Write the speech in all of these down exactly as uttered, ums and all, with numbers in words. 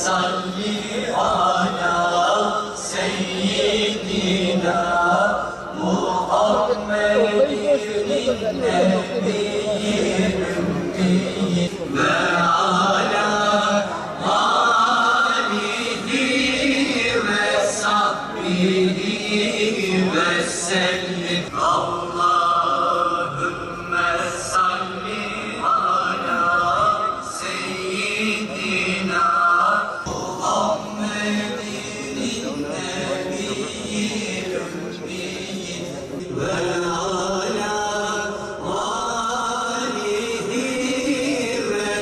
صل على سيدنا محمد النبي الأمي وعلى آله وصحبه وسلم. اللهم صل على سيدنا محمد النبي الأمي وعلى آله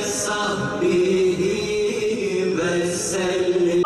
وصحبه وسلم. الله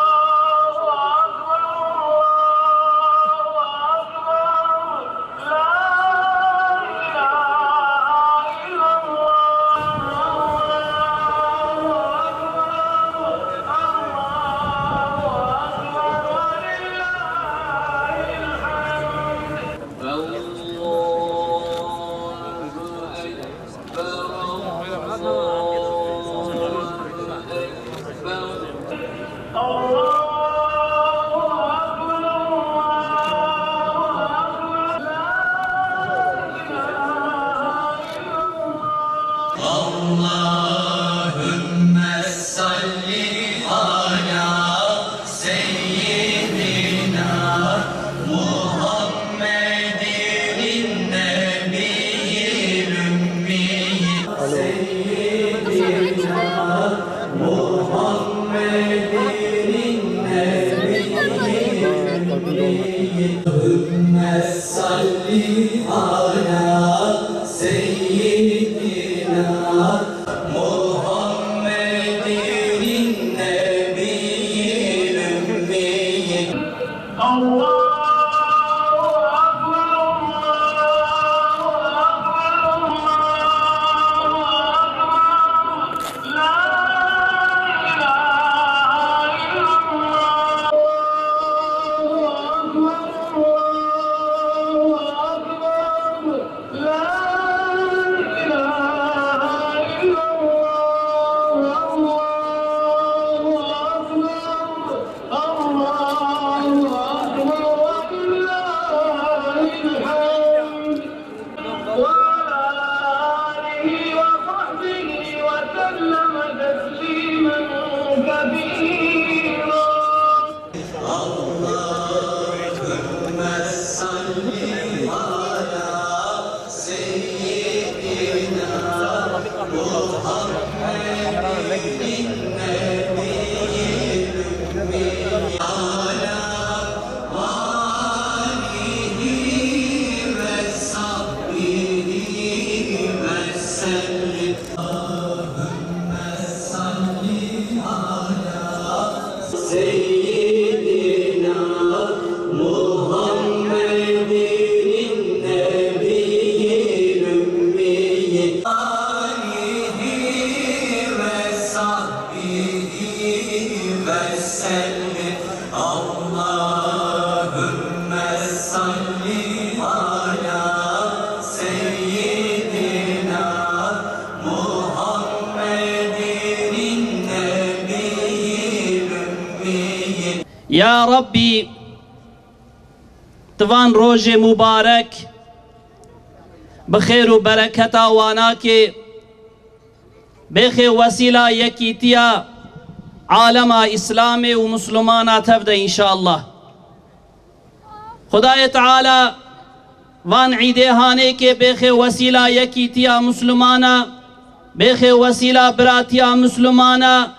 أكبر، الله أكبر. اللهم صل على سيدنا محمد النبي الأمي. سيدنا محمد النبي الأمي. اللهم صل على سيدنا محمد النبي الأمي. الله أكبر، الله أكبر، الله أكبر. لا إله إلا الله. الله أكبر، الله أكبر. لا إله إلا الله. الله أكبر، الله أكبر، ولله الحمد. وعلى آله وصحبه وسلم تسليما كثيرا. اللهم صل على سيدنا محمد النبي الأمي وعلى آله وصحبه وسلم. اللهم صل على سيدنا محمد النبي الأمي آله وصحبه وسلم. اللهم صل على سيدنا محمد النبي الأمي. Ya Rabbî, tu van rojê mubarek bi xêr û bereketa wan ake, bêxê wesîla yekîtiya alema Îslamê û Muslimana tev de înşallah. Xwedayê Teala van îdê hanêkê bêxê wesîla yekîtiya Muslimana, bêxê wesîla biratiya Muslimana,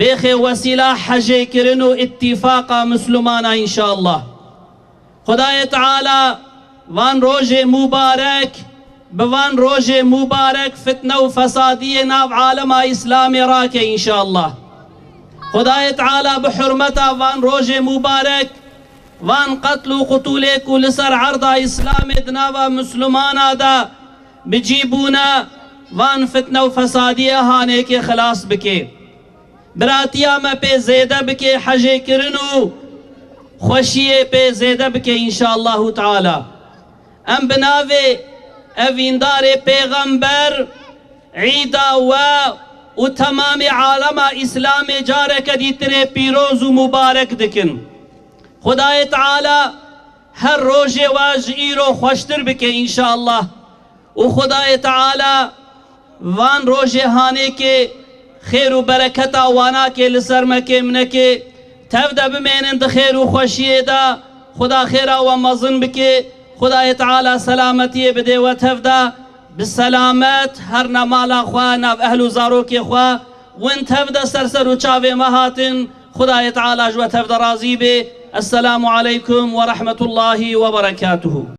bêxê wesîla hejêkirin û îtîfaqa Muslimana înşallah. Xwedayê Teala van rojê mubarek, bi van rojê mubarek fitne û fesadiyê nav alema Îslamê rake înşallah. Xwedayê Teala bi hurmeta van rojê mubarek, van qetl û qutûlê ku li ser erda Îslamê di nava Muslimana de bi cî bûne, van fitne û fesadiyê hanêkê xilas bike. Biratiya me pê zêde bike, hejêkirin û xweşiyê pê zêde bike înşallahu teala. Em bi navê evîndarê pêxember, îda we û temamê alema Îslamê careke dîtirê pîroz û mubarek dikin. Xwedayê Teala her rojê we ji îro xweştir bike înşallah. Û Xwedayê Teala van rojê hanêkê xêr û bereketa wanakê li ser me kêm neke. Tev de bimênin di xêr û xweşiyê de. Xuda xêra we mezin bike. Xwedayê Teala selametiyê bide we tev de. Bi selamet herne mala xwe, nav ehl û zarokê xwe. Win tev de ser ser û çavê me hatin. Xwedayê Teala ji we tev de razî be. Esselamu aleykum ve rahmetullahi ve berekatuhu.